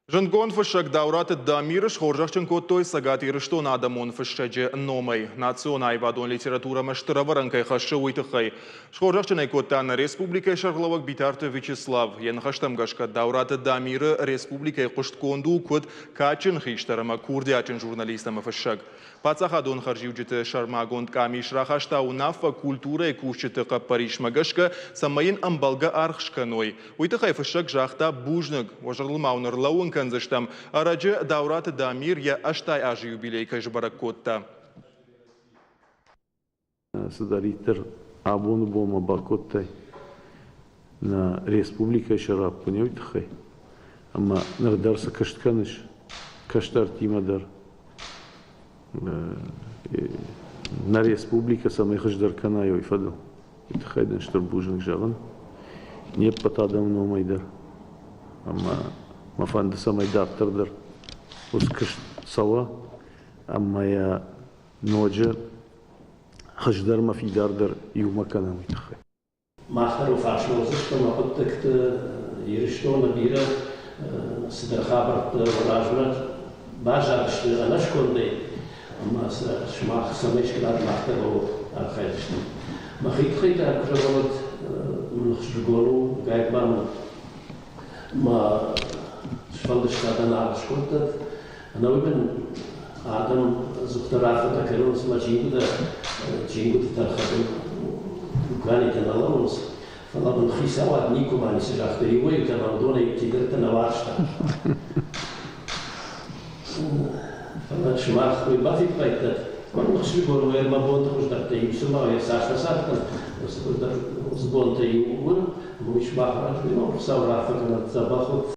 Зындгонд фыссӕг Даураты Дамиры схорзӕхджын кодтой Цӕгат Ирыстоны адӕмон фыссӕджы номӕй, национ аивадон литературӕмӕ стыр ӕвӕрӕн кӕй хӕссы, уый тыххӕй. Схорзӕхджын ӕй кодта нӕ республикӕйы сӕргълӕууӕг Битарты Вячеслав. Йӕ ныхӕстӕм гӕсгӕ, Даураты Дамиры республикӕйы хъуыстгонд у куыд кадджын хистӕр ӕмӕ курдиатджын журналист ӕмӕ фыссӕг. Паддзахадон хӕрзиуджыты сӕрмагонд къамис рахаста уынаффӕ культурӕйы кусджыты хъӕппӕрисмӕ гӕсгӕ, цӕмӕй йын ӕмбӕлгӕ аргъ скӕной. Уый тыххӕй фыссӕг загъта бузныг. Уӕ зӕрдыл ма уын ӕрлӕууын кӕндзыстӕм, ӕрӕджы Даураты Дамир йӕ 80 азы юбилей кӕй сбӕрӕг кодта. Цыдӕриддӕр абоны бонмӕ бакодтай нӕ республикӕйы сӕраппонд, уый тыххӕй. Ӕмӕ ныр дӕр цы куыст кӕныс кӕстӕртимӕ дӕр, нӕ республикӕ цӕмӕй хуыздӕр кӕна, уый фӕдыл. Уый тыххӕй дын стыр бузныг зӕгъын не ппӕт адӕмы номӕй дӕр. Ӕмӕ мӕ фӕнды, цӕмӕй дарддӕр дӕр уыцы куыст цӕуа ӕмӕ йӕ ноджы хуыздӕрмӕ фидардӕр иумӕ кӕнӕм, уый тыххӕй. Мах дӕр фарсмӕ уыдзыстӕм нӕ хъуыддӕгты Ирыстоны бирӕ цыдӕр хабӕрттӕ размӕ баззадысты ӕнӕскондӕй, ӕмӕ сӕ сымах цӕмӕй скъӕлат, мах дӕр ууыл архайдзыстӕм. Мӕхи тыххӕй та куы зӕгъон, уӕд мын ӕхсызгон у, гайдма мын мӕ сфӕлдыстадӕн аргъ скодтат. Ӕнӕуый мын адӕм ӕдзухдӕр арфӕтӕ кӕнынц мӕ чингуытӕ, чингуыты тӕрхӕгыл дуканитӕ нӕ лӕууынц, фӕлӕ мын хицауад никуыма ницы загъта, иуӕй-иутӕ мӕ уыдонӕй чидӕртӕ нӕ уарзта. Фӕлӕ сымах уый бафиппайдтат, мӕн ӕхсызгон у, мӕ бонты хуыздӕртӕ иу цыма йӕ цас фӕцардтӕн, уыцы бонтӕ иу уын, уый сымах раз, Хуыцау раарфӕ кӕнӕд, дзӕбӕх ут.